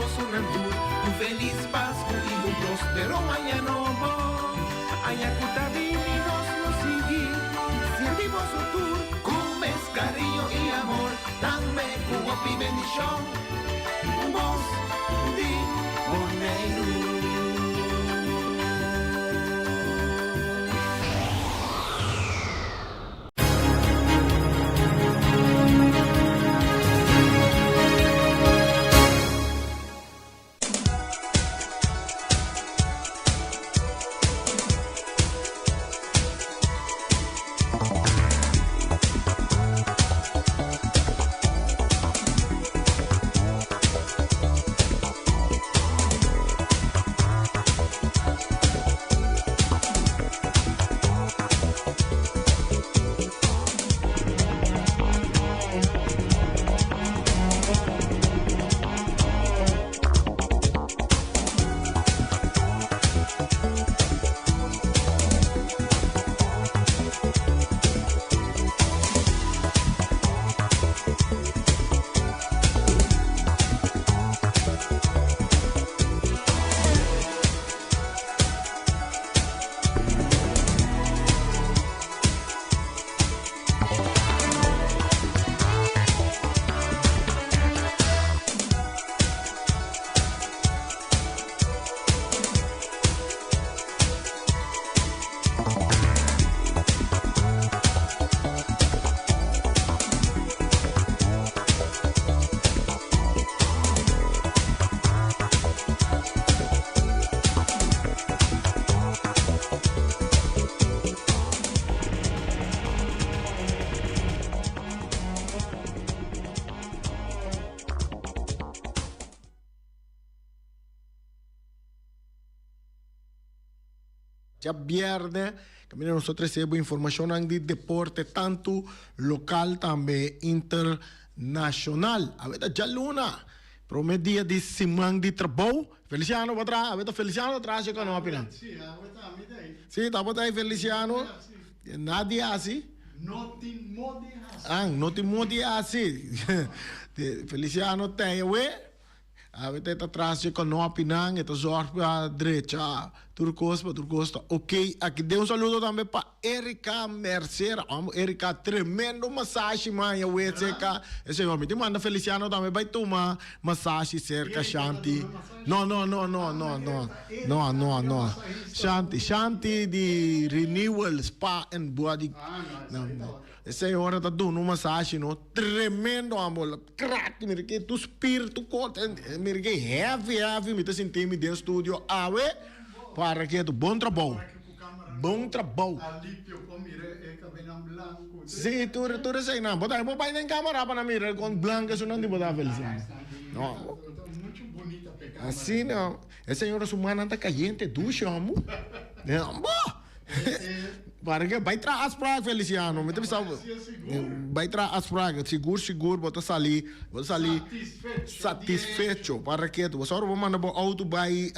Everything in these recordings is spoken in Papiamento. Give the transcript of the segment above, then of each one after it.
boso nan tur un felis Pasku i un prospero aña nobo. Aña ku ta bini nos lo sigui sirbi boso tur ku mes kariño i amor, tambe ku hopi bendishon. Bos di Boneiru. Djabièrnè kaminda nos ta trese bo informashonnan di deporte tantu lokal tambe internashonal. Awe ta djaluna. Prome dia di siman di trabou. Feliciano bo traha, awe ta Feliciano ta traha si kanopi nan. Si, awe ta mi ta ei. Si, ta bo ta ei Feliciano. Nadie hasi. No tin modi hasi. Ah, no tin modi hasi. Feliciano ta ei awe. Awe ta e ta traha si kanopi nan, e ta zorg pa drecha tur kos, pa tur kos ta ok. Aki den un saludo tambe pa. Erika Mercera, amo Erika, tremendo masashi man ya wet cerca e señor. Mi tin manda Feliciano tambe bay tuma masashi cerca Shanti. No, no, no, no, no, no, no, no, no. Shanti, Shanti di Renewal Spa and Body. E señora ta duna un masashi no, tremendo amo. Crack, mira ke tu spier, tu kort, mira ke heavy, heavy mi ta sinti mi den studio awe. Para ketu, bon trabou. Bon trabou. Sí, tur, tur eseinan. Bo ta, bo bai den camera pa nan mira kon blanco esunnan di bo ta, Feliciano. No. Asina, e señora su mannan ta cayente dushi, homo. Bo! Para ke bai traha afspraak, Feliciano. Mi ta bisa bo, bai traha afspraak. Sigur, sigur bo ta sali, bo ta sali satisfecho. Para ke bo sa ora bo manda bo auto bai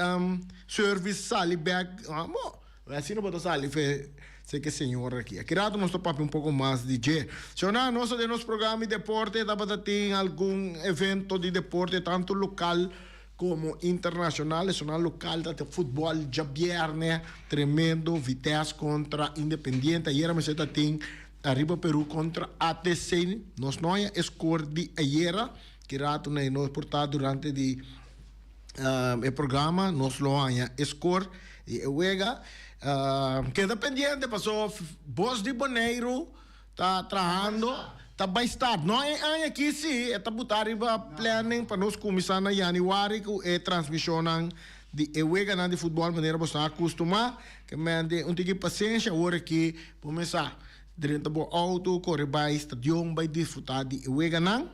service sali bek, bo. Asina bo ta sali fe seke señor aki. Aki rato nos ta papia un poko mas di dje. Señornan, nos ta den nos programa di deporte, tabata tin algun evento di deporte tanto lokal komo internashonal. Esunnan lokal ta futbòl djabièrnè tremendo, Vitesse kontra Independiente. Ayera mester ta tin Arriba Peru kontra ATC. Nos no haña e skor di ayera. Ki rato nos por ta durante di e programa nos lo haña e skor di e wega. Keda pendiente paso Bos di Boneiru ta trahando, ta bai start. No e aña aki si, e ta buta riba planning pa nos kuminsá na yanüari ku e transmishonnan di e weganan di futbòl manera bo sta akustumá. Ke mende un tiki pasensha awor aki bo mesa drenta bo outo kore bai stadion bai disfrutá di e weganan.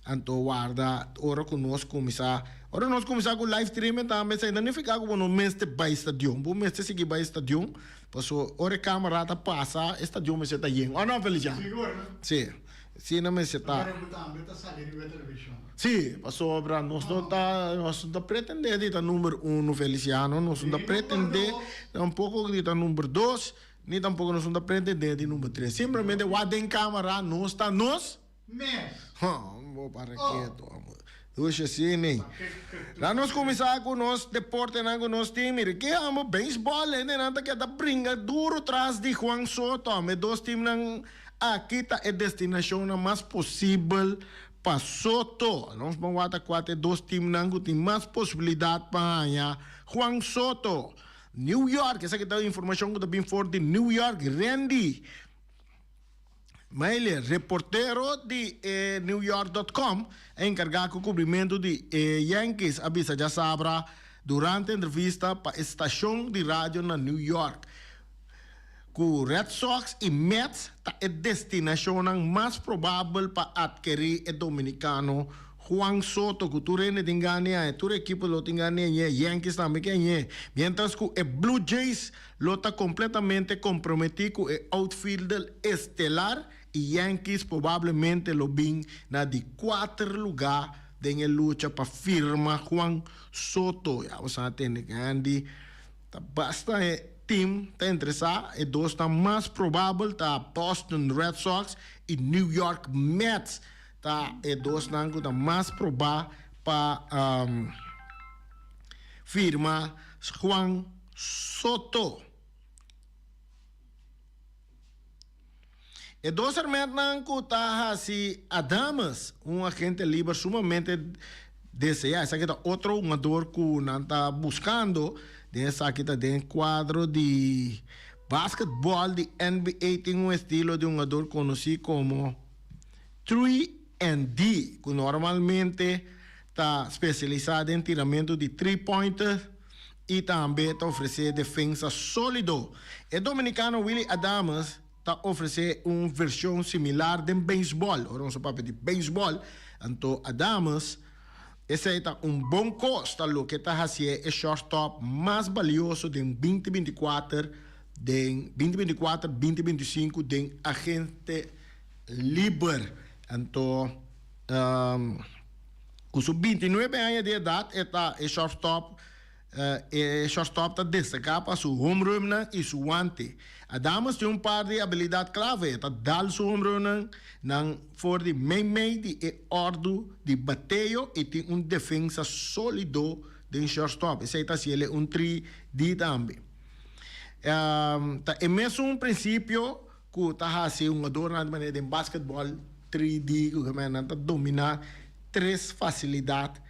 Anto warda ora ku nos kuminsá. Ora nos kuminsá ku live streaming tambe esei no nifiká ku bo no mester bai stadion. Bo mester sigui bai stadion paso ora e kamera ta pasa e stadion mester ta yen. O no Feliciano? Sigur no? Si. Asina mester ta. Pero bo tambe ta sali riba e televishon. Si, pasobra nos no ta nos no ta pretendé di ta number uno Feliciano, nos no ta pretendé tampoko di ta number dos, ni tampoko nos no ta pretendé di number tres. Simplemente wak den kamera nos ta nos. Mes. Huh, bo para ketu. Dushi asina. Laat nos kuminsá ku nos deportenan ku nos tin. Mira ke amo beisbòl hendenan ta keda bringa duru tras di Juan Soto. E dos timnan aki ta e destinashonnan mas posibel pa Soto. Nos ban wak ta kua ta e dos timnan ku tin mas posibilidat pa haña Juan Soto. New York, esaki ta informashon ku ta bin for di New York. Randy. Maile, reportero di e New York dot com, a enkargá ku kubrimentu di e Yankees a bisa djasabra durante entrevista pa e stashon di radio na New York ku Red Sox i Mets ta e destinashonnan mas probabel pa atkerí e dominikano Juan Soto ku tur hende tin gana di haña, tur ekipo lo tin gana di hañ'é, Yankees tambe ke hañ'é, miéntras ku e Blue Jays lo ta kompletamente komprometí ku e outfielder estelar i Yankees probablemente lo bin na di kuater lugá den e lucha pa firma Juan Soto. Ya bo sa tende ku Andy ta basta e team ta interesá. E dosnan mas probabel ta Boston Red Sox i New York Mets ta e dosnan ku ta mas probá pa firma Juan Soto. E dos hermentnan ku ta hasi Adames un agente liber sumamente deseá. Esaki ta otro hungador ku nan ta buskando. Den esaki ta den kuadro di basketbòl di NBA tin un estilo di hungador konosí komo 3 and D ku normalmente ta spesialisá den tiramentu di three pointer i tambe ta ofresé defensa sólido. E dominikano Willy Adames ta ofresé un vershon similar den beisbòl. Ora nos a papia di beisbòl, anto Adames, esei ta un bon kos, ta loke ta hasié e shortstop mas balioso den binti 24 den 2024, 2025 den agente liber. Anto Ku su 29 aña di edat e ta e shortstop e shortstop ta destaká pa su homerunnan i su wante. Adames tin un par di abilidat klave, e ta dal su homerunnan nan for di meimei di e òrdu di bateo i tin un defensa sólido den shortstop. Esei ta hasiel e un tri di tambe. Ta e mesun prinsipio ku ta hasi hungadornan di manera den basketball 3D ku nan ta dominá tres fasilidat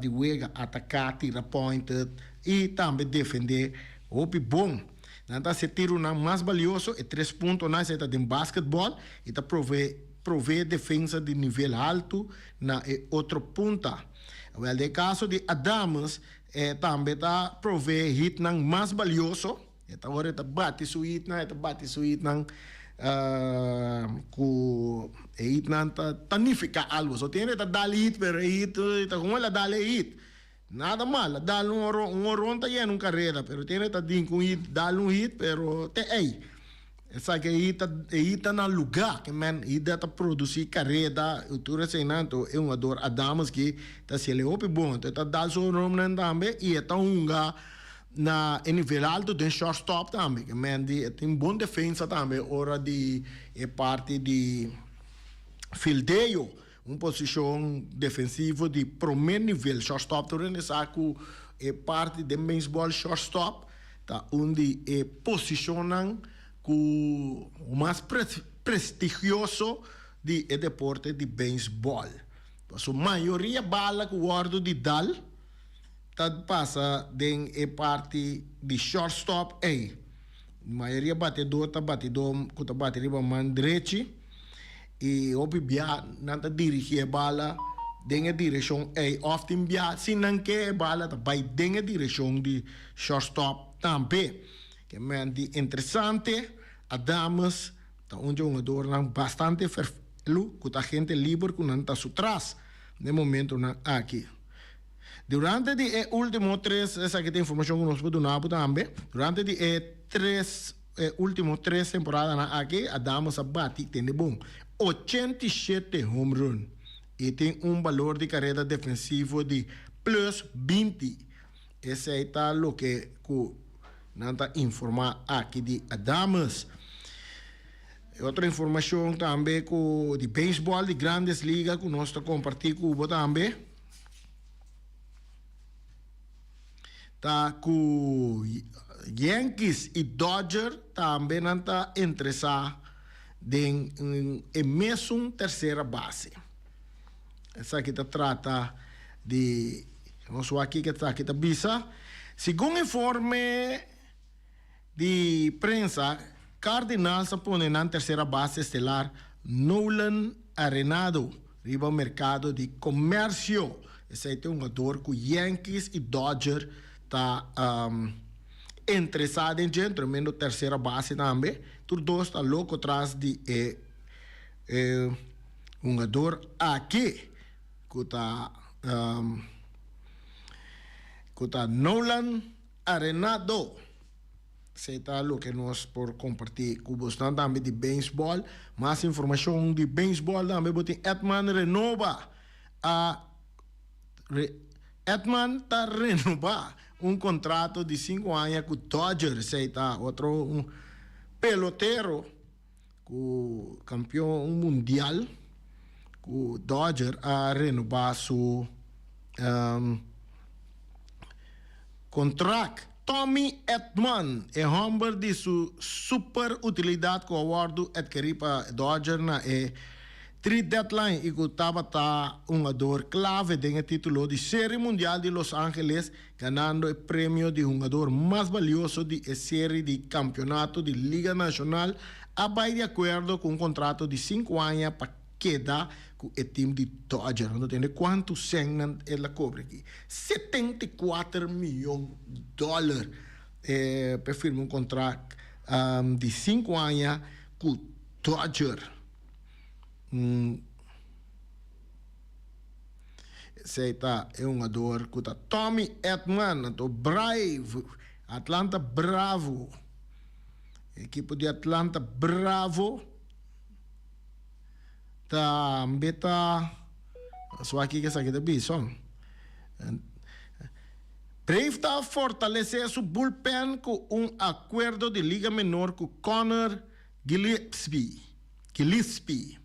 di wega, ataká, tira pointed i tambe defendé hopi bon. Nan ta hasi tirunan mas balioso, e tres puntonan esei ta den basketball i ta prove provee defensa di nivel haltu na e otro punta. Awèl den e kaso di Adames e tambe ta provee hitnan mas balioso. E ta ora e ta bati su hitnan, e ta bati su hitnan ku e hitnan ta ta nifiká algu. So tin hende ta dal hit pero e hit ta komo el a dal e hit. Nada mal, a dal un oron, un oron ta yena un karera pero tin hende ta din ku un hit, dal un hit pero te ei. Esaki e hit ta e hit ta na lugá ke men hit ta produsí kareda i tur eseinan. Anto e hungador Adames ki ta hasiel e hopi bon. Anto e ta dal su oronnan tambe i e ta hunga. Na e nivel alto den shortstop tambe ke men di e tin bon defensa tambe ora di e parti di fildeo, un posishon defensivo di prome nivel. Shortstop tur hende sa ku e parti den beisbòl shortstop ta un di e posishonnan ku mas prestigioso di e deporte di beisbòl. Pasobra mayoria bala ku wòrdu di dal. Ta pasa den e parti di shortstop ey. Mayoria batedor ta batidor cu ta bati riba man drechi y hopi bia nan ta dirigi e bala den e direccion ey of tin bia sin nan ke e bala ta bay den e direccion di shortstop tambe. Ke men di interesante Adames ta un dje hungadornan bastante ferfelu cu ta agente liber cu nan ta su tras den momentonan aki. Durante di e ultimo tres, esaki ta informashon ku nos por duna bo tambe, durante di e tres e ultimo tres temporadanan aki Adames a bati, tende bon, 87 home run i tin un balor di kareda defensivo di plus 20. Esei ta loke ku nan ta informá aki di Adames. E otro informashon tambe ku di beisbòl di Grandes Liga ku nos ta kompartí ku bo tambe. Ta ku Yankees i Dodger tambe nan ta interesá den e mesun tersera base. Esaki ta trata di, nos wak kiko esaki ta bisa. Segun informe di prensa, Cardinals a pone nan tersera base estelar Nolan Arenado riba merkado di komersio. Esei ta e hungador ku Yankees i Dodger ta interesá den dje, tremendo tersera base tambe. Tur dos ta loko tras di e hungador aki ku ta ku ta Nolan Arenado. Esei ta loke nos por kompartí ku bosnan tambe di beisbòl. Mas informashon di beisbòl tambe bo tin Edman Renova a Edman ta renobá un kontrato di sinku aña ku Dodgers. Esei ta otro un pelotero ku kampion mundial ku Dodger a renobá su kontrakt. Tommy Edman, e hòmber di su super utilidat ku a wòrdu atkerí pa Dodger na e trade deadline i ku tabata hungador klave den e título di Serie Mundial di Los Angeles, ganando e premio di hungador mas balioso di e serie di kampionato di Liga Nashonal, a bai di akuerdo ku un kontrato di sinku aña pa keda ku e tim di Dodger. Nos ta tende kuantu sèn nan el a kobra aki, 74 miyon dòler pa e firma un kontrakt di sinku aña ku Dodger. Esei ta e hungador ku ta Tommy Edman, anto Brave, Atlanta Bravo. Ekipo di Atlanta Bravo tambe ta so aki ke esaki ta bisa. Brave ta fortalesé su bullpen ku un akuerdo di liga menor ku Conor Gillespie. Gillespie.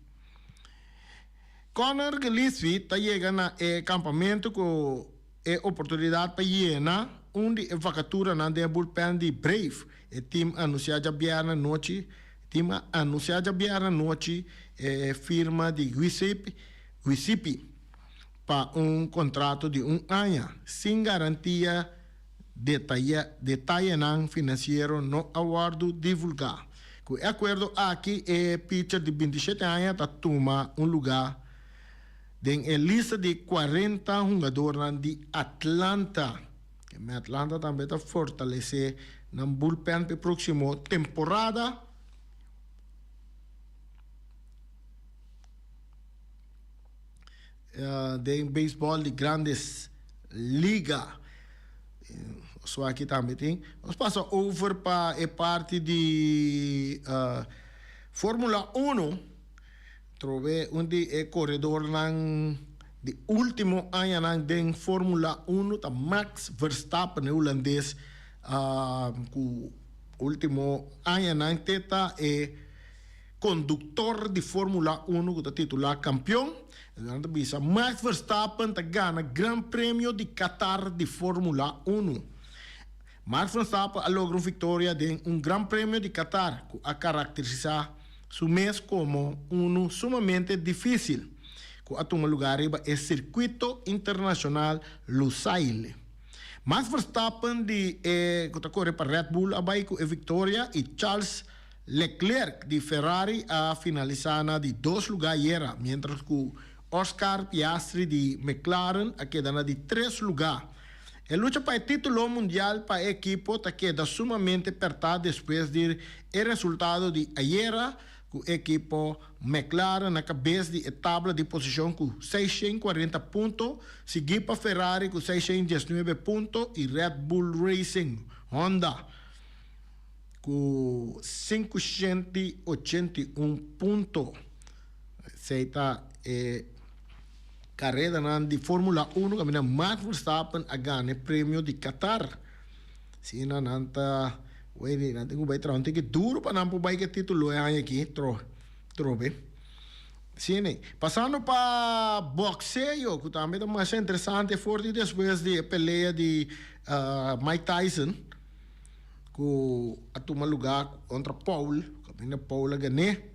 Conor Gillespie ta yega na e kampamentu ku e oportunidat pa yena un di e vakaturanan den e bullpen di Brave. E tim a anunsiá djabièrnè anochi tim a anunsiá djabièrnè anochi e firma di Gillespie pa un kontrato di un aña, sin garantia Detayenan finansiero no a wòrdu divulgá. Ku e akuerdo aki e pitcher di bintishete aña ta tuma un lugá den e lista di kuarenta hungadornan di Atlanta. Atlanta tambe ta fortalesé nan bullpen pa e próksimo temporada. Den beisbòl di Grandes Liga. So aki tambe tin. Nos pasa over pa e parti di Formula Uno. Trobe un di e koredornan di ultimo añanan den Formula Uno ta Max Verstappen, e hulandes ku ultimo añanan te ta e Konduktor di Formula Uno ku ta titulá kampion, nan ta bisa Max Verstappen ta gana Gran Premio di Qatar di Formula Uno. Max Verstappen a logra un viktoria den un Gran Premio di Qatar ku a karakterisá su mes komo unu sumamente difísil ku a tuma lugá riba e Sirkuito Internashonal Lusail. Max Verstappen di e ku ta kore pa Red Bull a bai ku e viktoria i Charles Leclerc di Ferrari a finalisá na di dos lugá ayera, miéntras ku Oscar Piastri di McLaren a keda na di tres lugá. E lucha pa e título mundial pa e ekipo ta keda sumamente pèrtá despues di e resultado di ayera ku e ekipo McLaren na kabes di e tabla di posishon ku 640 punto, siguí pa Ferrari ku 619 punto i Red Bull Racing Honda. Ku 581 punto. Esei ta e karedanan di Formula Uno kaminda Max Verstappen a gana e premio di Qatar. Asina nan ta wei nan tin ku bai traha un tiki duro pa nan por bai ku e titulo e aña aki trobe. Sí, nee. Pasando pa boxeo, ku tambe ta masha interesante for di despues di e pelea di Mike Tyson, ku a tuma lugá kontra Paul, kaminda Paul a gané.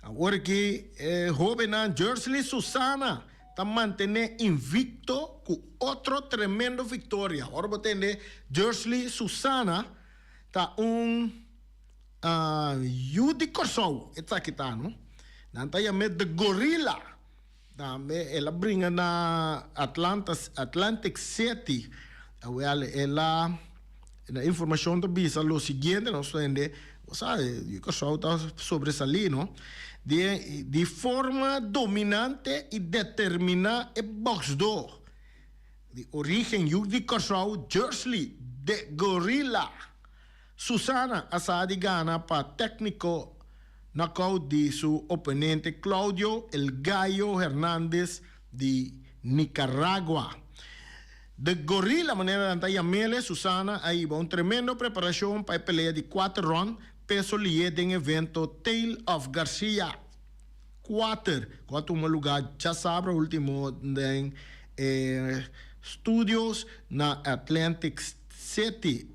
Awor aki e hóbennan Jursley Susana ta mantené invicto ku otro tremendo viktoria. Ora bo tende Jursley Susana ta un yu di Kòrsou, esaki ta no. Nan ta yam'é The Gorilla. Tambe el a bringa na Atlanta, Atlantic City. Awel el a, na informashon ta bisa lo siguiente, nos tende, bo sa, yu Kòrsou ta sobresalí no, di di forma dominante i determiná e bòksdó di orígen yu di Kòrsou Jursley The Gorilla Susana a sa di gana pa tecnico knockout di su oponente Claudio El Gallo Hernandez di Nicaragua. The Gorilla manera nan ta yam'ele, Susana a hiba un tremendo preparacion pa e pelea di cuater rond peso lié den evento Tale of Garcia 4 cu a tuma lugar djasabra ultimo den e studios na Atlantic City.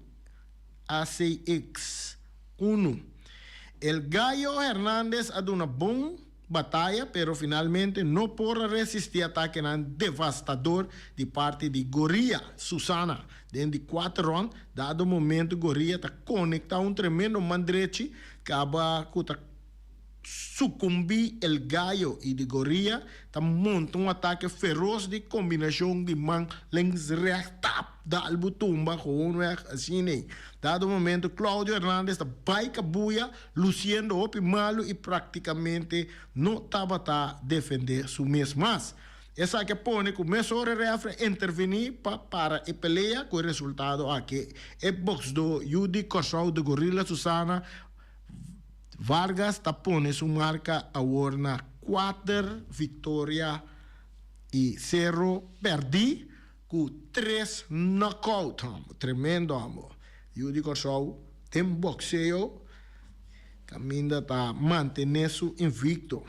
ACX unu. El Gallo Hernandez a duna bon bataya pero finalmente no por a resisti atakenan devastador di parti di Gorilla Susana. Den di kuater rond, dado momento Gorilla ta konekta un tremendo man drechi kaba ku ta sukumbí El Gallo i di Gorilla ta monta un atake feros di kombinashon di man links règt tap dal bo tumba gewoonweg asina ei. Dado momento Claudio Hernandez ta bai kabuya lusiendo hopi malu i praktikamente no tabata defendé su mes mas. Esaki a pone ku mesora e rèfri a intervení pa para e pelea ku e resultado aki e boksdó yu di Kòrsou de Gorilla Susana Vargas ta pone su marka awor na kuater viktoria i sero pèrdí ku tres knockout. Tremendo amo. Yu di Kòrsou den bokseo kaminda ta mantené su invikto.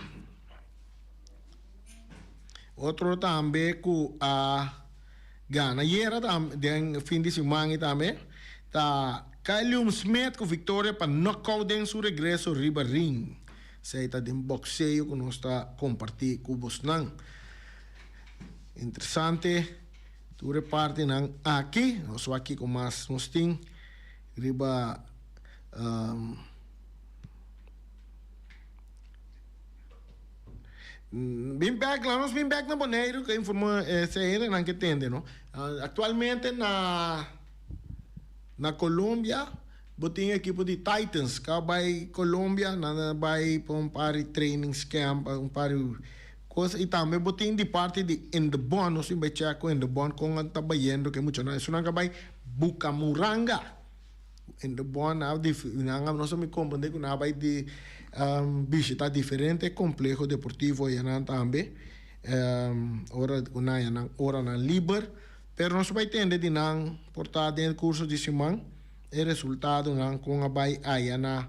Otro tambe ku a gana ayera den fin di siman i tambe ta Callum Smith ku viktoria pa knockout den su regreso riba ring. Esei ta den bokseo ku nos ta kompartí ku bosnan. Interesante tur e partinan aki. Nos wak kiko mas nos tin riba. Bin bek, laat nos bin bek na Boneiru ku informó e hendenan ke tende no. Aktualmente na na Colombia bo tin ekipo di Titans ku a bai Colombia, nan a bai pa un par di trainings camp, un par di kos i tambe bo tin di parti di Indebon, nos tin bai chek ku Indebon kon nan ta bayendo ku e muchanan, esunnan ka bai Bukamuranga. Indebon nan a nos a mi komprende ku nan a bai di bishita diferente kompleho deportivo ayanan tambe ora ku nan haña nan oranan liber. Pero nos bai tende di nan por ta den e kurso di siman e resultadonan kon a bai aya na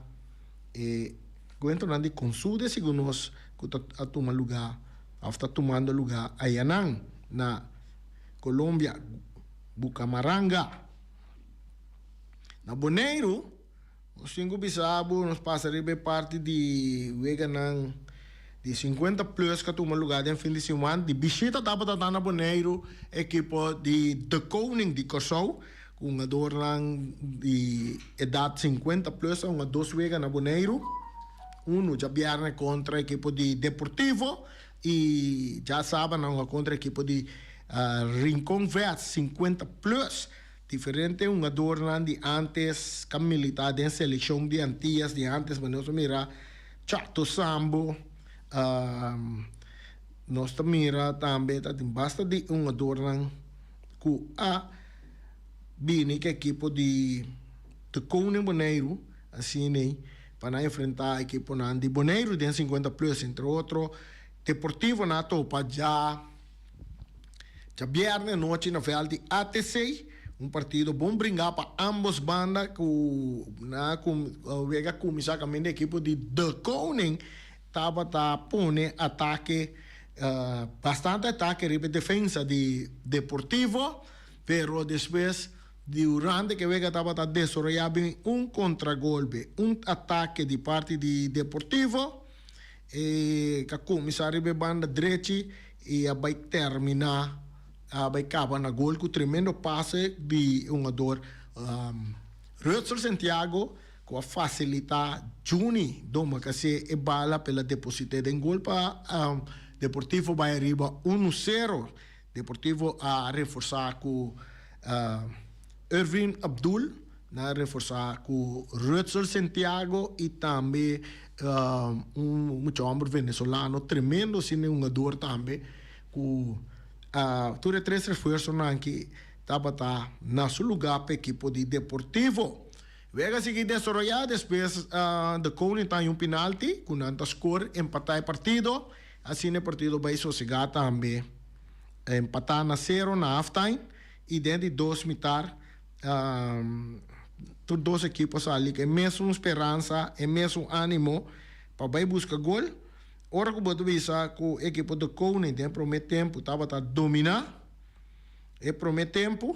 e enkuentronan di Consude segun nos ku ta a tuma lugá òf ta tumando lugá ayanan na Colombia, Bucamaranga. Na Boneiru nos tin ku bisa bo nos pasa riba e parti di weganan di sinkuenta plus ku a tuma lugá den fin di siman. Di bishita tabata ta na Boneiru ekipo di De Koning di Kòrsou ku hungadornan di edat sinkuenta plus a hunga dos wega na Boneiru. Unu djabièrnè kontra ekipo di Deportivo i djasaba nan hunga kontra ekipo di Rincon Vets sinkuenta plus. Diferente hungadornan di antes ka milita den seleccion di Antillas di antes, manera nos ta mira Chato Sambo, nos ta mira tambe ta tin basta di hungadornan cu a bini cu ekipo di De Koning Boneiru, asina ey, pa nan enfrenta ekiponan di Boneiru den 50 plus, entre otro Deportivo nan a topa dja. Djabièrnè anochi na vèlt di ATC, un partido bon bringá pa ámbos banda ku na wega kuminsá kaminda ekipo di De Koning. tabata pone atake bastante atake riba e defensa di Deportivo, pero despues durante ku e wega tabata desaroyá bin un kontragolpe, un atake di parti di Deportivo e a kuminsá riba e banda drechi i a bai terminá a bai kaba na gol ku tremendo pase di e hungador Rutsel Santiago ku a fasilitá Juni Domacassé e bala pa el a deposit'é den gol pa Deportivo bai ariba unu sero. Deportivo a reforsá ku Irvin Abdul, nan a reforsá ku Rutsel Santiago i tambe un mucha hòmber venezolano tremendo asina e hungador tambe ku tur e tres refuersonan aki tabata na su lugá pa ekipo di Deportivo. Wega sigui desaroyá despues De Koning ta haña un pinalti ku nan ta skor empatá e partido. Asina e partido bai sosegá tambe empatá na sero na halftime i den di dos mitar tur dos ekipo sali ku e mesun speransa, e mesun ánimo pa bai buska gol. Ora ku bo ta bisa ku ekipo De Koning den promé tempu tabata dominá e promé tempu,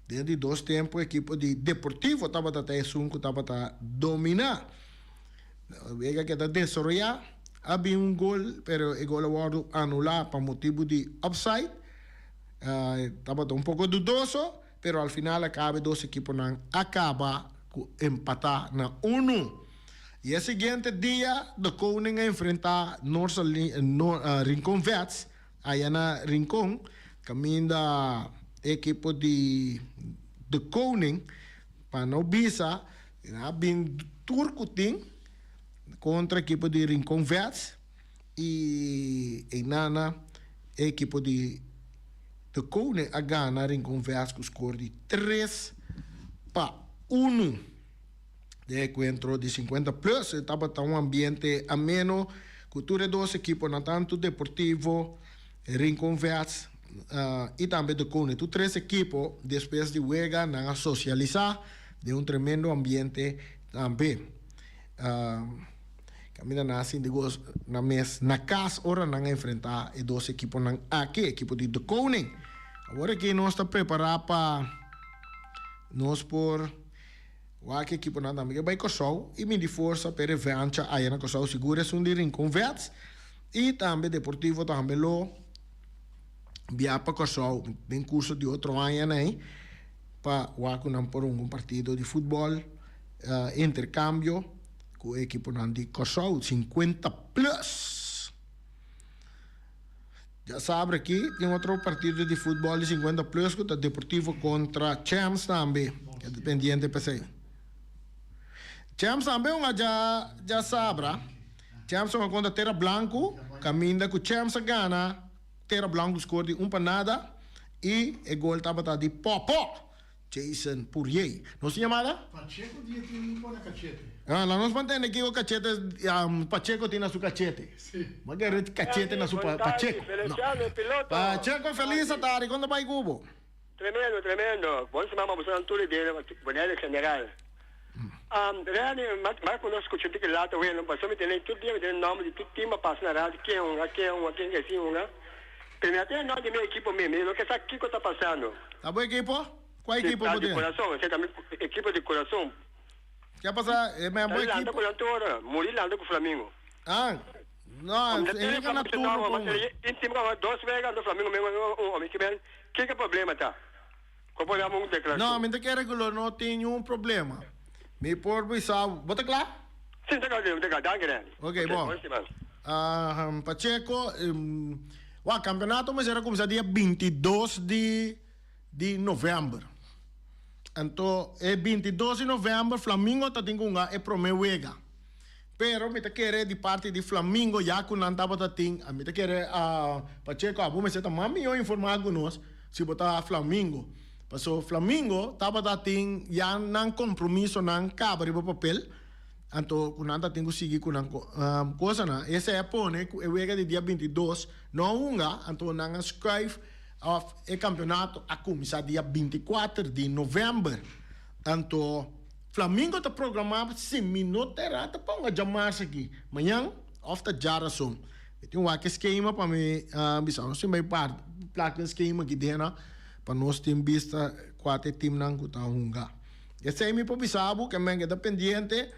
Den di dos tempu ekipo di Deportivo tabata ta esun ku tabata dominá. Wega keda desaroyá, a bin un gol pero e gol a wòrdu anulá pa motibu di offside. Tabata un poko dudoso pero al final a kaba e dos ekiponan a kaba ku empatá na unu. I e siguiente dia De Koning a enfrentá Rincon Vets. Aya na Rincon kaminda e ekipo di De Koning pa no bisa nan a bin tur ku tin kontra ekipo di Rincon Vets i einana e ekipo di De Koning a gana Rincon Vets ku skor di 3-1. Den e enkuentro di 50 plus e tabata un ambiente ameno ku tur e dos ekiponan tantu Deportivo, Rincon Vets i tambe De Koning. Tur tres ekipo despues di wega nan a sosialisá den un tremendo ambiente tambe. Kaminda nan a sinti gos nan mes na kas ora nan a enfrentá e dos ekiponan aki, ekipo di De Koning. Awor aki nos ta prepará pa nos por. Wak ekiponan tambe ke bai Kòrsou i midi forsa pa e revancha aya na Kòrsou sigur esun di Rincon Vets i tambe Deportivo tambe lo bia pa Kòrsou den kurso di otro aña nai pa wak ku nan por hunga un partido di futbòl interkambio ku e ekiponan di Kòrsou 50 plus. Djasabra aki tin otro partido di futbòl di 50 plus ku ta Deportivo kontra Champs tambe. E ta pendiente p'esei. Champs tambe un a djasabra. Champs hunga kontra Tera Blanku, kaminda ku Champs a gana Tera Blanku skor di un pa nada i e gol tabata di Popo. Jason Pourier. Nos tin yamada? Pacheco dia tin un pone cachete. Ah, la nos mantende kico cachete Pacheco tin na su cachete. Si. Bo kere cachete na su Pacheco. No. Pacheco feliz atari, con ta bay cu bo? Tremendo, tremendo. Bon siman pa bosonan tur di Bonaire en general. Randy, mas cu nos scucha un tiki laat awe, no, pasobra mi tene tur dia mi tene nomber di tur team a pasa na radio, ken hunga, ken hunga, ken ke sin hunga. Pero mi a tene nomber di mi ekipo mes, mi no ke sa kico ta pasando. Ta bo ekipo? Cua ekipo bo tin? Di corazon, esey ta mi ekipo di corazon. Ke a pasa? E men bo ekipo? Ta lanta cu nan tur ora, muri lanta cu Flamingo. Ah, no, e gana turno con. Tin team cu a hunga dos wega, anto Flamingo mes hunga un, mi kiben, kico e problema ta? Ko por dame un deklarashon? No, mi ta kere ku lo no tin niun problema. Mi por bisa bo. Bo ta kla? Si, mi ta kla, mi ta kla. Danki, Randy. Ok, bon. Bon siman. Pacheco, wak, kampeonato mester a kuminsá dia 22 di di novèmber. Anto e 22 di novèmber Flamingo ta tin ku hunga e promé wega. Pero mi ta kere di parti di Flamingo ya ku nan tabata tin, mi ta kere Pacheco abo mester ta mas mihó informá ku nos si bo ta Flamingo. Paso Flamingo tabata tin ya nan kompromisonan kaba riba papel, anto ku nan ta tin ku sigui ku nan kosanan. Esei a pone ku e wega di dia 22 no a hunga, anto nan a skuif òf e kampionato a kuminsá dia 24 di novèmber. Anto. Flamingo ta programá si mi no ta erá ta ponga djamars aki, mañan Òf ta djarason. Mi tin wak e skema pa mi bisa nos tin bai plak den skema aki dena pa nos tin bista kua ta e teamnan ku ta hunga. Esei mi por bisa bo ke men keda pendiente.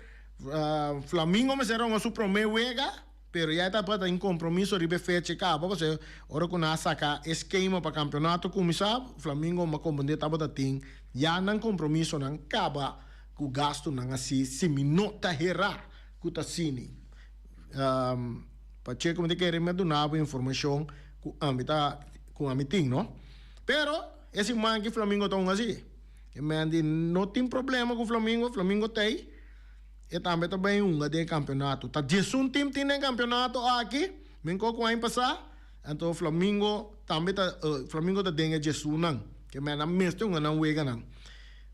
Flamingo mester hunga su prome wega pero ya e tabata tin kompromiso riba e fecha kaba pasobra ora ku nan a saka e skema pa kampeonato kuminsá Flamingo mi a komprende tabata tin ya nan kompromisonan kaba ku gastunan asi si mi no ta hera ku ta sini. Pacheco mi ta kere mi a duna bo informacion cu ami ta cu ami tin no. Pero e siman ki Flamingo ta un asi. E men di no tin problema cu Flamingo, Flamingo ta ey e tambe ta bay hunga den e campeonato. Ta diesun team tin den campeonato aki, men cu aña pasa, anto Flamingo tambe ta Flamingo ta den e diesunnan. Ke men a mester hunga nan weganan.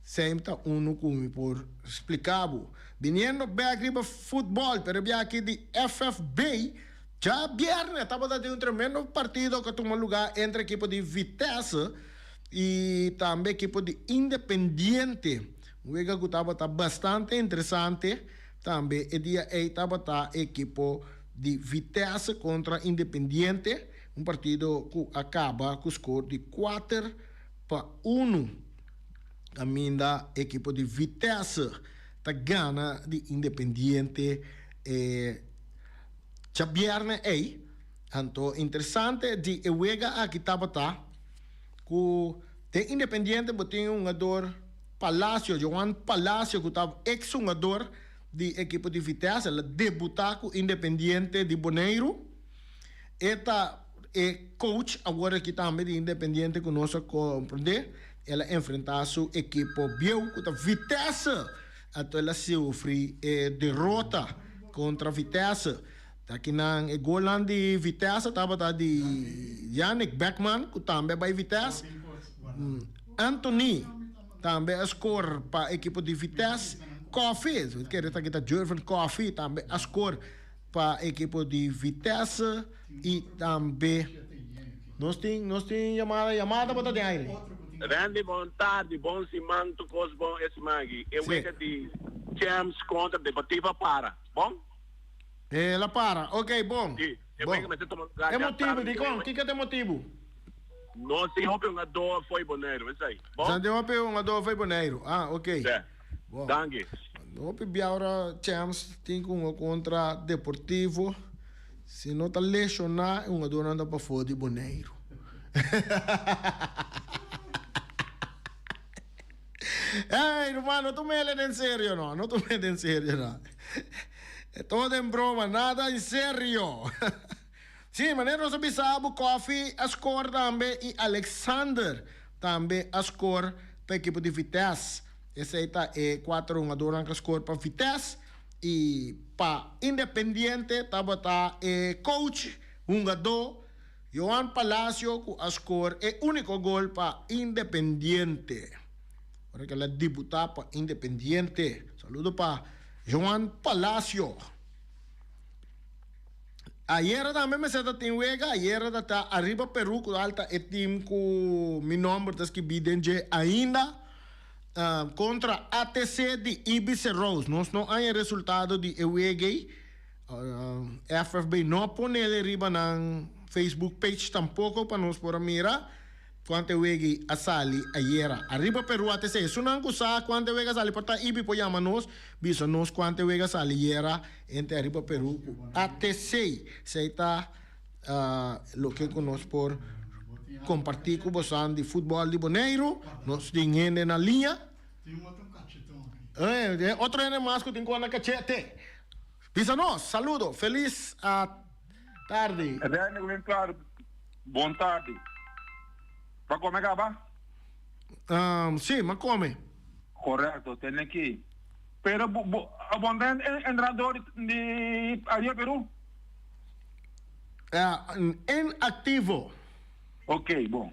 Same ta unu ku mi por splika bo. Biniendo bek riba futbòl, pero e biaha aki di FFB, djabièrnè tabata tin un tremendo partido ku a tuma lugá entre ekipo di Vitesse i tambe ekipo di Independiente. Un wega ku tabata bastante interesante. Tambe e dia ei tabata ekipo di Vitesse kontra Independiente, un partido ku a kaba ku skor di kuater pa unu. Caminda ekipo di Vitesse ta gana di Independiente e djabierne ey. Anto interesante di e wega aki tabata cu den Independiente bo tin un hungador Palacio, Johan Palacio cu ta ex hungador di ekipo di Vitesse. El a debuta cu Independiente di Boneiru. E ta e coach awor aki tambe di Independiente cu nos a comprende. El a enfrenta su ekipo bieu cu ta Vitesse. Anto el a sufri e derota contra Vitesse. Ta kinan e golnan di Vitesse tabata di Yannick Beckman cu tambe a bay Vitesse. Anthony tambe a score pa ekipo di Vitesse. Koffie, kere ta kita Jervin Koffie tambe a score. Pa ekipo di Vitesse y tambe nos tin nos tin yamada yamada bo ta den aire. Randy bon tardi bon siman tur kos bon e siman aki e wega di Champs kontra Deportivo a para bon. El a para ok bon Si e bon wega mester tuma lugar e dja motibu tardi dikon kiko ta e motibu? No tin hopi hungador fo'i Boneiru esei bon. San tin hopi hungador fo'i Boneiru ah ok. Si. Bon. Danki. Hopi biaora Champs tin ku hunga kontra Deportivo. Si no ta leshoná e hungadornan ta pafó di Boneiru. Ey ruman no tuma el den serio no, no tuma el den serio no. E todo den broma, nada en serio. Sí, manera nos a bisa bo Koffie a score tambe y Alexander tambe a score pa ekipo di Vitesse. Esey ta e cuater hungadornan cu a score pa Vitesse y pa Independiente tabata e coach hungador Johan Palacio cu a score e unico gol pa Independiente. Ora cu el a debuta pa Independiente. Saludo pa Johan Palacio. Ayera tambe mester ta tin wega, ayera ta ta Arriba Peru cu al ta e team cu mi nomber ta skibi den dje ainda contra ATC di Ibiza Rose. Nos no haña resultado di e wega ey. FFB no a ponele riba nan Facebook page tampoco pa nos por a mira. Cuanto e wega a sali ayera. Ariba Peru ATC. Esunnan cu sa cuanto e wega a sali por ta Ibi por yama nos bisa nos cuanto e wega a sali ayera entre Ariba Peru cu ATC. Esey ta loke cu nos por comparti cu bosan di futbol di Boneiru. Nos tin hende na liña. Otro hende mas cu tin cu anda cachete. Bisa nos. Saludo. Feliz tardi. Bon tardi. Bo a come caba? Sí, m'a come. Correcto, tene ki. Pero bo, bo, bo no ta entrenador di Aria Peru? Inactivo. Ok, bon.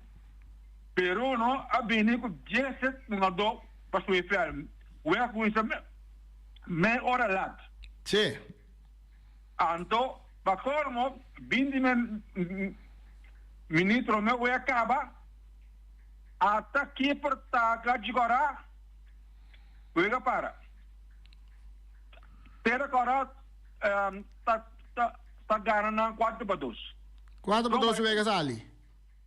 Peru no a bini cu dieset hungador pa subi veld. Wega cuminsa mei ora lat. Sí. Anto, pa colmo, binti minuut prome cu e caba, ata keeper ta gajigora, wega para. Tera cora ta ta gana nan 4-2. 4-2 wega sali.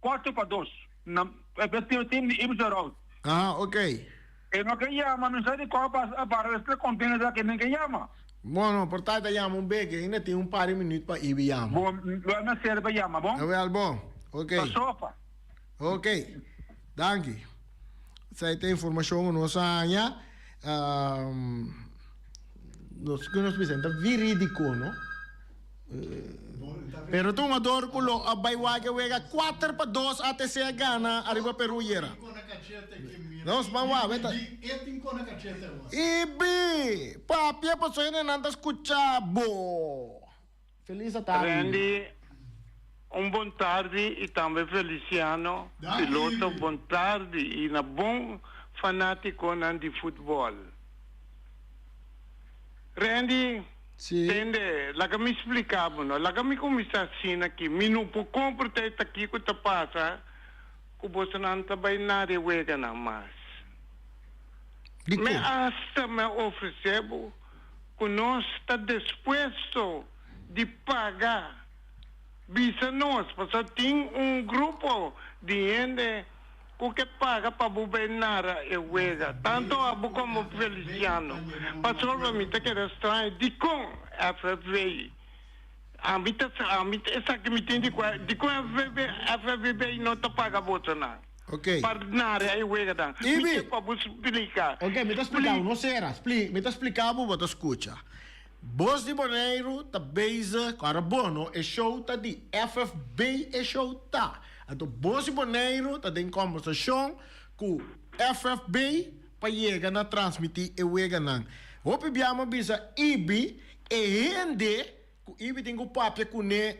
4-2. Na e team di Ibs Road. Ah, ok. E no ke yama, mi sa di kua a para e container aki nen ke yama. Bueno, por ta yama un beke, ainda tin un par di minuut pa Ibi yama. Bon, lo mi ser pa yama, bon? Wel, bon. Ok. Pa sofa. Ok. Danki. Esei ta informacion ku nos a haña. Nos ku nos bisa, ta verídico, no? Pero ta hungador ku lo a bai wak e wega 4-2 ATC a gana ariba Peru yera. Nos ban wak, weta. Ibi! Papia pasobra hendenan ta skucha bo. Feliz atardi. Randy, un bon tardi y tambe Feliciano, piloto, bon tardi y na bon fanaticonan di futbol. Randy, tende, laga mi splica bo no, laga mi cuminsa asina aki, mi no por compra ta kico ta pasa cu bosonan ta bay nada e weganan mas. Mi hasta mi a ofrece bo cu nos ta dispuesto di paga, bisa nos, pasobra tin un grupo di hende cu ke paga pa bo bay nara e wega, tanto abo como Feliciano, pasobra mi ta keda straño dicon FFV, ami ta ami esaki mi tin di cua, dicon FFV, FFV no ta paga bosonan. Ok. Pa nara e weganan. Mi Ibi. ke pa bo splika. Ok, mi ta splika bo, no sera. Spli, mi ta splika bo, bo ta skucha. Bos di Boneiru ta bezig, ku ora bo no, e show ta di FFB e show ta. Anto Bos di Boneiru ta den kombersashon ku FFB pa yega na transmití e weganan. Hopi bia mi a bisa Ibi, e hende Ku Ibi tin ku papia kuné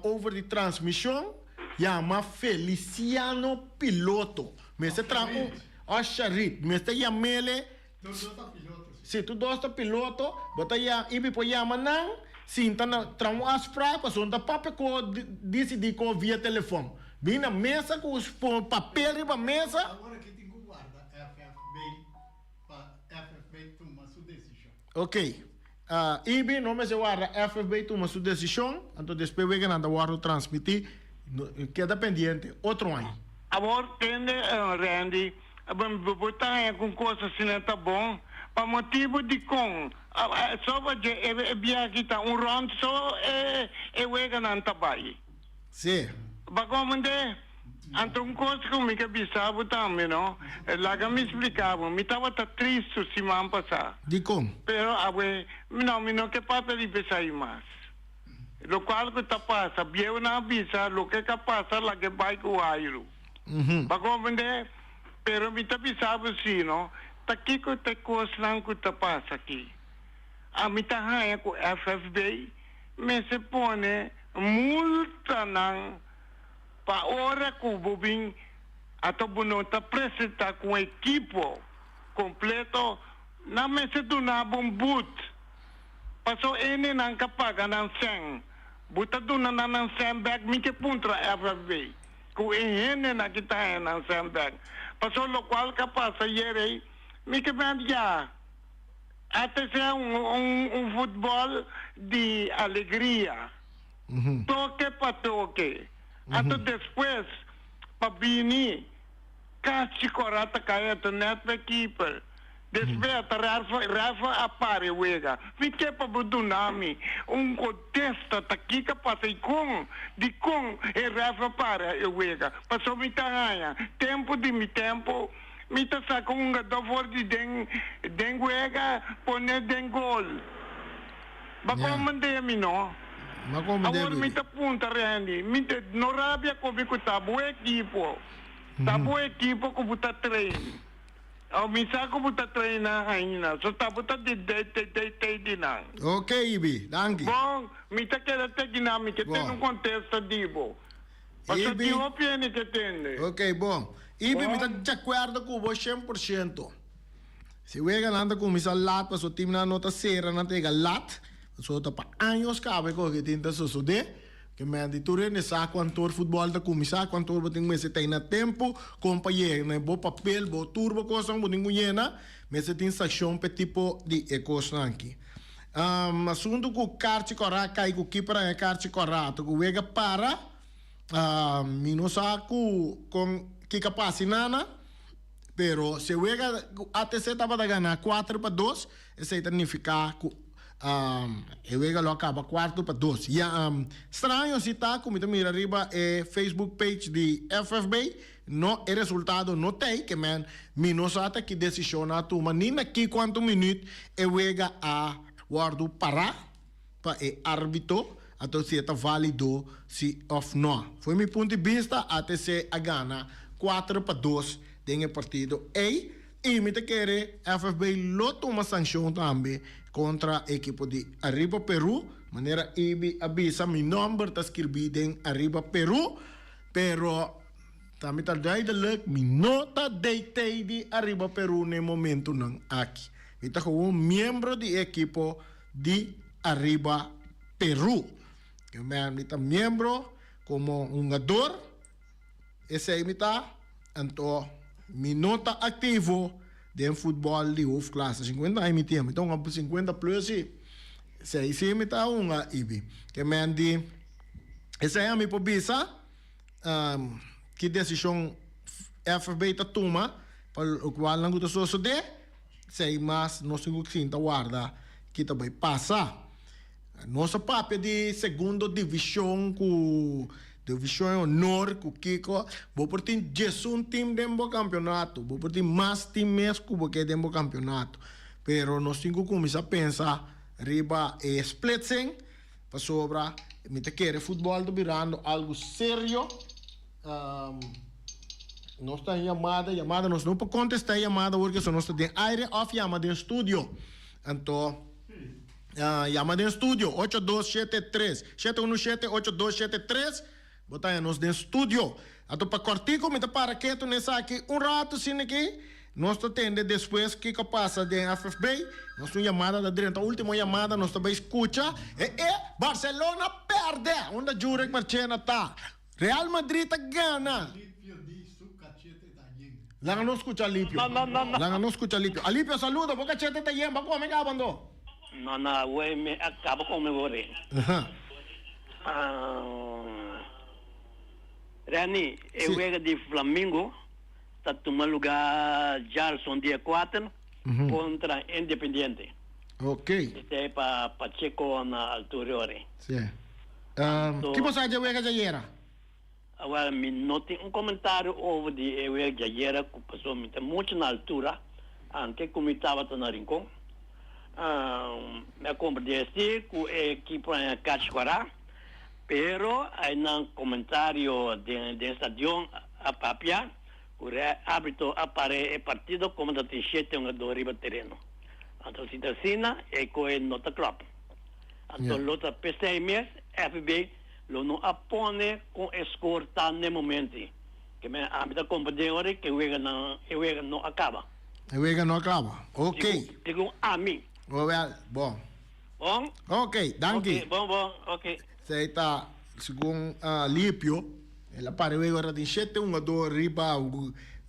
over di transmishon, yama Feliciano Piloto. Mester traha un o Sharit. Mester yam'ele. Tur dos ta piloto, si. Si, tur dos ta piloto. Bo ta ya, Ibi por yama nan, sinta na traha un afspraak pasobra no ta papia ku disidí ku via telefòn. Bin na mesa ku papel riba mesa. Awor aki tin ku warda FFB pa FFB tuma su desishon. Ok. Ibi no mester warda FFB tuma su desishon, anto despues wega nan ta wòrdu transmití. Keda pendiente otro aña. Awor tende Randy, bo ta haña ku un kos asina ta bon? Pa motibu dikon so pa dje e biaha ta un rònt so e weganan ta bai? Sí. Bo komprendé? Anto un kos ku mi ke bisa bo tambe no, laga mi splika bo, mi tabata tristu siman pasá. Dikon? Pero awe, no, mi no ke papia riba esei mas. Lokual ku ta pasa, bieunan a bisa loke ka pasa laga e bai ku airu. Bo a komprendé? Pero mi ta bisa bo si no, ta kiko ta e kosnan ku ta pasa aki? Ami ta haña ku FFB mester pone multanan. Pa ora ku bo bin ato bo no ta presentá ku un ekipo kompleto, nan mester duna bo un but. Paso ene nan ka paga nan sèn, bo ta duna nan nan sèn bèk. Mi ke puntra FFB ku e hendenan ki ta haña nan sèn bèk. Paso lokual ka pasa yerei, mi ke bènt ya. Ate sea un un futbòl di alegria. Toke pa toke. Anto despues pa bini kachi kora ta kai ato net pa e keeper. Despues ata Rafa Rafa a para e wega. Mi ke pa bo duna mi un kontesta ta kiko a pasa i kon dikon e Rafa para e wega. Pasobra mi ta haña tempu di mi tempu mi ta saka un hungadó for di den den wega pone den gol. Ba komende mi no. Awor mi ta punta Randy, mi ta no rabia ku mi ku ta bo ekipo. Ta bo ekipo ku bo ta train. Aw mi sa ku bo ta train nan ainda. So ta bo ta di de de de de di nan. Ok Ibi, danki. Bon, mi ta keda teki nan, mi ke tende un kontesta di bo. Pasobra Ibi. tin hopi hende ke tende. Ok, bon. Ibi, mi ta djakuerdo ku bo 100%. Si weganan ta kuminsá lat pasobra timnan no ta sera, nan ta yega lat, pasobra ta pa años kaba e kos ke tin ta sosodé. Ke men di tur hende sa kuantor futbòl ta kuminsá, kuantor bo tin mester ta na tempu kon pa yega na bo papel, bo tur bo kosnan bo tin ku yena, mester tin sakshon pa e tipo di e kosnan aki. Um, asuntu ku karchi kòrá kai ku kiper haña karchi kòrá to ku wega para, uh, mi no sa ku kon kiko a pasa nana, pero si e wega ku ATC tabata gana 4-2, esei ta nifiká ku um, e wega lo a kaba 4-2. Ya, um, straño si ta ku mi ta mira riba e Facebook page di FFB, No, e resultado no t'ei, ke men mi no sa ta ki desishon a tuma ni na ki kuantu minüt e wega a wòrdu pará pa e árbitro, anto si e ta válido si òf nò. Fo'i mi punto di bista ATC a gana 4-2 den e partido ei i mi ta kere FFB lo tuma sanshon tambe kontra e ekipo di Arriba Peru, manera Ibi a bisa mi nòmber ta skirbí den Arriba Peru. Pero ta mi ta duidelijk, mi no ta DT di Arriba Peru n'e momentunan aki. Mi ta gewoon miembro di e ekipo di Arriba Peru. Mi ta miembro komo hungador, esei mi ta, anto mi no ta aktivo den futbòl di hoofdklasse. Sinkuenta aña mi tin, mi ta hunga sinkuenta plus si. Esei si mi ta hunga ibi. Ke men di. Esei ami por bisa ki desishon FFB ta tuma pa lokualnan ku ta sosodé, esei mas nos tin ku sinta warda ki ta bai pasa. Nos a papia di segundo divishon ku divishon e honor ku kiko, bo por tin diesun tim den bo kampionato, bo por tin mas tim mes ku bo ke den bo kampionato, pero nos tin ku kuminsá pensa riba e splitsing. Pasobra mi ta kere futbòl ta birando algu serio. Nos ta yamada, yamada, nos no por kontestá e yamada awor ke nos ta den aire òf yama den studio. Anto yama den studio 8273, 717 8273, bo ta haña nos den studio. Anto pa kòrtiku mi ta para ketu na esaki un ratu asina aki. Nos ta tende despues kiko a pasa den FFB. Nos tin un yamada ta drenta, ultimo yamada nos ta bay scucha. E e Barcelona perde! Unda Jurek Marchena ta? Real Madrid ta gana! Alipio di su cachete ta yen. Laga nos scucha Alipio. Laga nos scucha Alipio. Alipio saludo, bo cachete ta yen, bo a come caba ando? No, no, awor mi a caba come wor. Reni, e wega di Flamingo ta tuma luga djarson dia kuater kontra Independiente. Ok. Esei pa Pacheco na altura ori. Si. Ki bo sa dje wega djayera? Awel mi no tin un komentario over di e wega djayera ku pasobra mi ta muchu na altura anke ku mi tabata na Rincon. Mi a komprende si ku e ekipo a kachkwará. Pero einan comentario den den stadion a papia cu re arbitro a pare e partido como ta tin shete hungador riba tereno. Anto si ta asina e coe no ta klop. Anto lo ta pesey mes FB lo no a pone con e score ta n'e momento. Ke men ami ta comprende ora ke wega nan e wega no a caba. E wega no a caba. Ok. Segun ami. Wel, bon. Bon? Ok, danki. Ok, bon, bon, ok. Esei ta segun Alipio, el a para wega ora tin shete hungador riba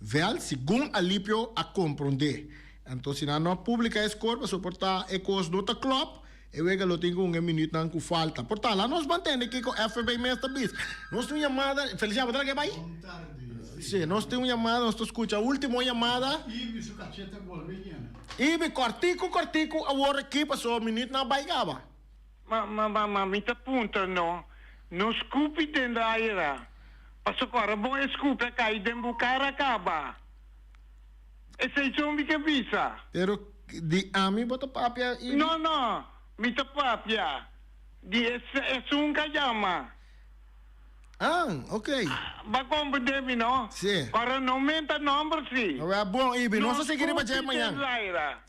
veld, segun Alipio a komprondé. Anto si nan no a publiká e skor pasobra por ta e kos no ta klòp, e wega lo tin ku un e minütnan ku falta. Por ta, laat nos mantende kiko FB mes ta bisa. Nos tin un yamada, Feliciano, bo ta laga e bai? Bon tardi, si. Si, nos tin un yamada, nos ta skucha último yamada. Ibi su kachete bolbe yena. Ibi, kòrtiku kòrtiku awor aki pasobra minütnan a bai kaba. Ma ma ma ma mi ta puntra no, no skupi den laira, pasobra ora bo e skupi a kai den bo kara kaba. Esei son mi ke bisa. Pero di ami bo ta papia, Ibi? No no, mi ta papia di esun ka yama. Ah, ok. Ba comprende mi no? Si. Ora no menta nomber si. Awel bon Ibi, nos ta sigui riba dje mañan.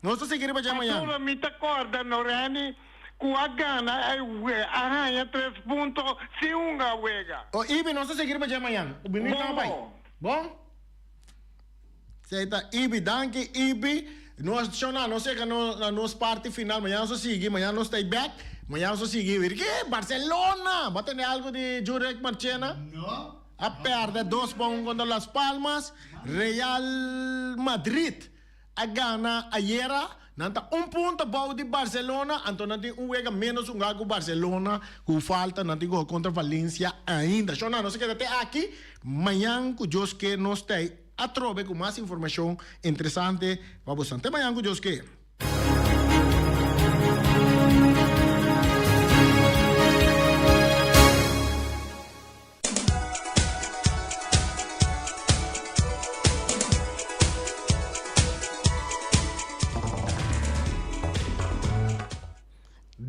Nos ta sigui riba dje mañan. Pasobra mi ta corda no Randy cu a gana e a haña tres punto sin hunga wega. Oh Ibi, nos ta sigui riba dje mañan. Bo Bon bai. Bon? Esei ta Ibi, danki Ibi. Nos shona, nos yega na nos parti final, mañana nos ta sigui, mañana nos ta ei bek, mañana nos ta sigui. Wiri ke? Barcelona! Bo a tende algu di Jurek Marchena? No. A pèrdè 2-1 kontra Las Palmas. Real Madrid a gana ayera. Nan ta un punto abou di Barcelona, anto nan tin un wega menos hunga ku Barcelona ku falta, nan tin ku hunga kontra Valencia ainda. Shona, nos a keda te aki, mañan ku Dios ke nos ta ei atrobe ku mas informashon interesante pa boso. Te mañan ku Dios ke.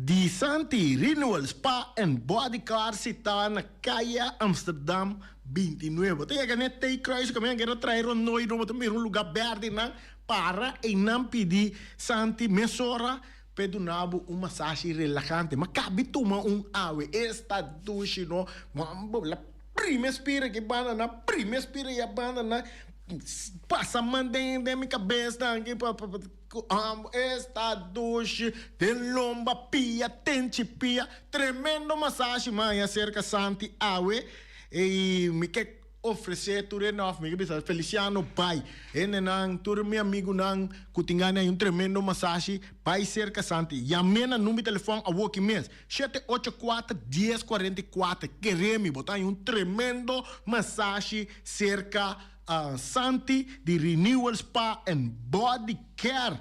Di Santi Renewal Spa and Body Car sitá na Kaya Amsterdam 29. Bo ta yega n'e T-kruis kaminda nan keda trae rondó i bo ta mira un lugá bèrdè nan para einan pidi Santi mesora P'e duna bo un masashi relahante. Ma kabi tuma un awe. Esta dushi no. Mambo la prime spira ki banda nan, prime spira ya banda nan. Pasa man den den mi kabes nan ki pa pa pa esta dushi den lomba pia tenchi pia. Tremendo masashi man ya serka Santi awe. Ey mi ke. Ofresé tur e nòf, mi ke bisa Feliciano bai, hendenan, tur mi amigunan ku tin gana di un tremendo masashi, bai serka Santi. Yam'é na number di telefòn awoki mes, 784 10 44. Kere mi, bo ta haña un tremendo masashi serka Santi di Renewal Spa and Body Care.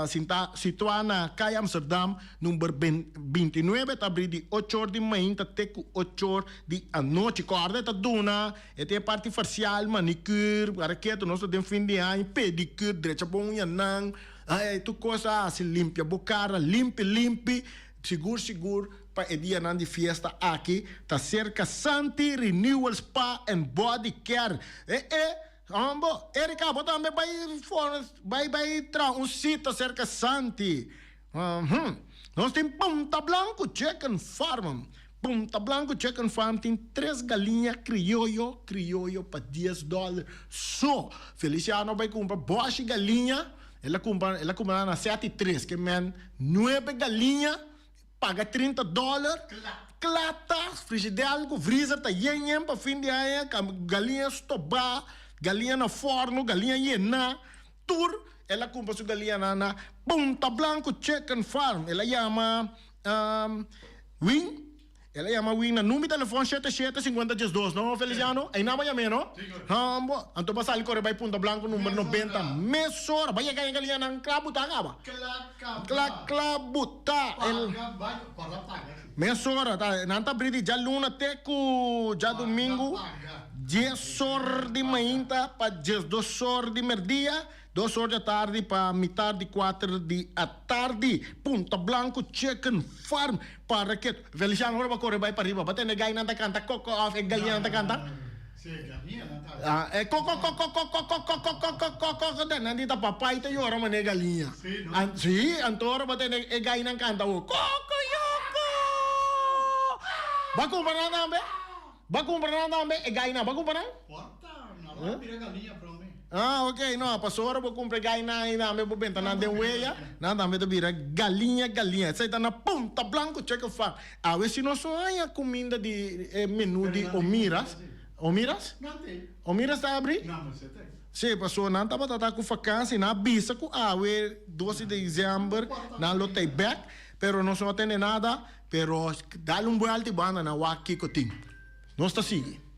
Sinta situá na Kaya Amsterdam number 29 ta abrí di ocho or di mainta te ku ocho or di anochi. Kòrda e ta duna e tin e parti farsial, manicure, para ketu nos ta den fin di aña, pedicure, drecha bo uñanan, ay tur kos a hasi limpia bo kara limpi limpi, sigur sigur pa e dianan di fiesta aki ta serka Santi Renewal Spa and Body Care. E e. Hombo, Erika, bo tambe bai for, bai bai traha un sita serka Santi. Uhum. Nos tin Punta Blanco Chicken Farm. Punta Blanco Chicken Farm tin tres galiña crioyo, crioyo pa dies dollar so. Feliciano bai cumpra boshi galiña, el a cumpra, el a cumpra nan na sete y tres, ke men nuebe galiña. Paga 30 dollar, kla ta, frigidel ku vriezer ta yen yen pa fin di aña, galiña stobá, galiña na forno, galiña yená, tur el a kumpra su galiñanan na Punta Blanco Chicken Farm. El a yama Win. El a yama Win na number telefon shete shete sinkuenta diesdos no Feliciano? Einan bo yam'é no? Haa bo anto bo a sali kore bai Punta Blanco number nobenta mesora bo a yega yega lianan kla buta kaba kla kla buta el mesora ta nan ta abri di djaluna te ku djadumingu dies or di mainta pa diesdos or di merdia. Dos or di atardi pa mitar di kuater di atardi, Punta Blanco Chicken Farm para ke Feliciano ora bo kore bai pariba bo tende gainan ta kanta koko of e galinan ta kanta? Ah e koko koko koko koko koko koko koko ta nan di ta papai ta yora mane galiña. Si anto ora bo tende e gainan kanta bo koko yoko Bo a kumpra nan tambe? Bo a kumpra nan tambe e gainan bo a kumpra nan? Ah, ok, no, pasobra bo cumpra e gainan ei tambe bo benta nan den weya, nan tambe ta bira galiña galiña. Esei ta na Punta Blanco Chicken Farm. Awe si nos no haña cuminda di e menu di Omiras, Omiras? Omiras ta abri? Si, pasobra nan tabata ta cu vakantie, nan a bisa cu awe 12 di december nan lo ta ei bek, pero nos no a tende nada, pero dal un buelta y bo anda nan wak kico tin. Nos ta sigui.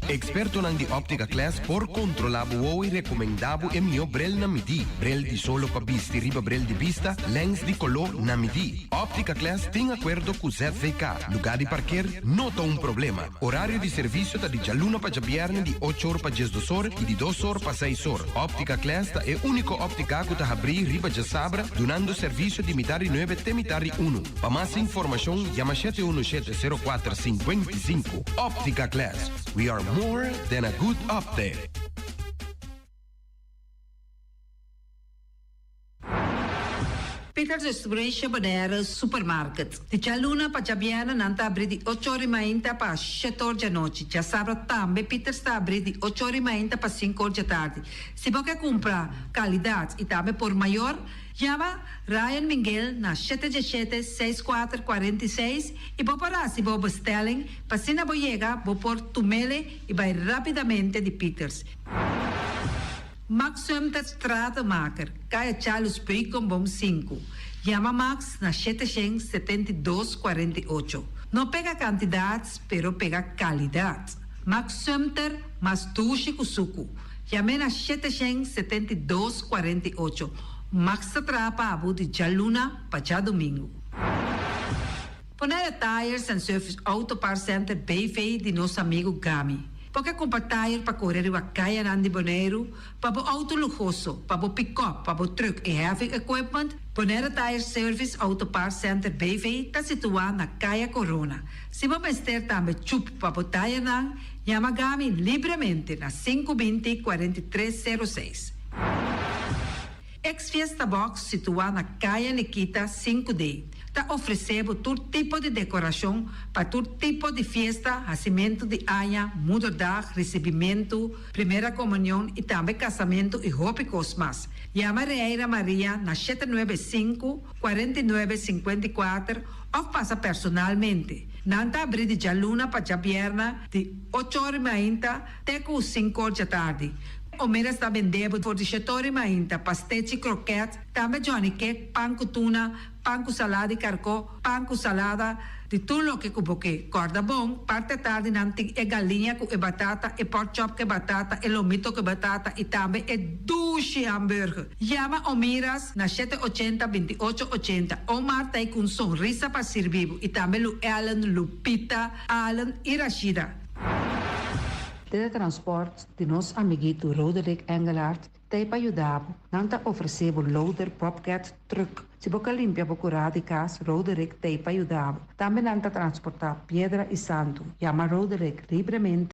Ekspertonan di Optica Class por kontrolá bo wowo i rekomendá bo e mihó brel na midí. Brel di solo pa bisti riba brel di bista, lèns di koló na midí. Optica Class tin akuerdo ku ZVK. Lugá di parker no ta un problema. Orario di servisio ta di djaluna pa djabièrnè di ocho or pa diesdos or i di dos or pa seis or. Optica Class ta e úniko óptika ku ta habrí riba djasabra dunando servisio di mitar di nuebe te mitar di unu. Pa mas informashon yama shete unu shete sero kuater sinkuenta i sinku. Optica Class, we are more than a good optic. Peters Restauration Bonaire Supermarket. Di djaluna pa djabièrnè nan ta abrí di ocho or i mainta pa shete or djanochi. Djasabra tambe Peters ta abrí di ocho or i mainta pa sinku or djatardi. Si bo ke kumpra kalidat i tambe por mayor, Yama Ryan Minguel na shete djeshete seis kuater 46 i bo por hasi bo bestelling pa asina bo yega bo por tumele i bai rapidamente di Peters. Max Sumter Stratenmaker, Kaya Charles Beukenboom 5. Yama Max na 772 48. No pega kantidat, pero pega kalidat. Max Sumter, mas dushi ku suku. Yam'é na 772 48. Max ta traha pa abo di djaluna pa djadumingu. Bonaire Tires and Service Auto Parts Center BV di nos amigu Gami. Bo ke kumpra tire pa kore riba kayanan di Boneiru, pa bo outo luhoso, pa bo pikòp, pa bo trùk i heavy equipment? Bonaire Tire Service Auto Parts Center BV ta situá na Kaya Corona. Si bo mester tambe chup pa bo tirenan, yama Gami libremente na 520 43 06. Ex Fiesta Box situá na Kaya Nikita 5D ta ofresé bo tur tipo di dekorashon pa tur tipo di fiesta, hasimentu di aña, moederdag, risibimentu, primera komunion i tambe kasamentu i hopi kos mas. Yama Reira Maria na 795, 49, 54 òf pasa personalmente. Nan ta abrí di djaluna pa djabièrna di ocho or i mainta te ku sinku or djatardi. Omeras ta bende bo for di shetor i mainta, pastechi, kroket, tambe johnny cake, pan ku tuna, pan ku salada di karkó, pan ku salada, di tur loke ku bo ke. Kòrda bon, parti atardi nan tin e galiña ku e batata, e pork chop ku e batata, e lomito ku e batata i tambe e dushi hamburger. Yama Omiras na 780 28 80. Omar ta ei ku un sonrisa pa sirbi bo i tambe Lu Ellen, Lupita, Allen i Rashida. Tele Transport di nos amiguito Roderick Engelhardt ta ei pa yuda bo. Nan ta ofresé bo loader, bobcat, truck. Si bo ka limpia bo kurá di kas, Roderick ta ei pa yuda bo. Tambe nan ta transportá piedra i santu. Yama Roderick libremente.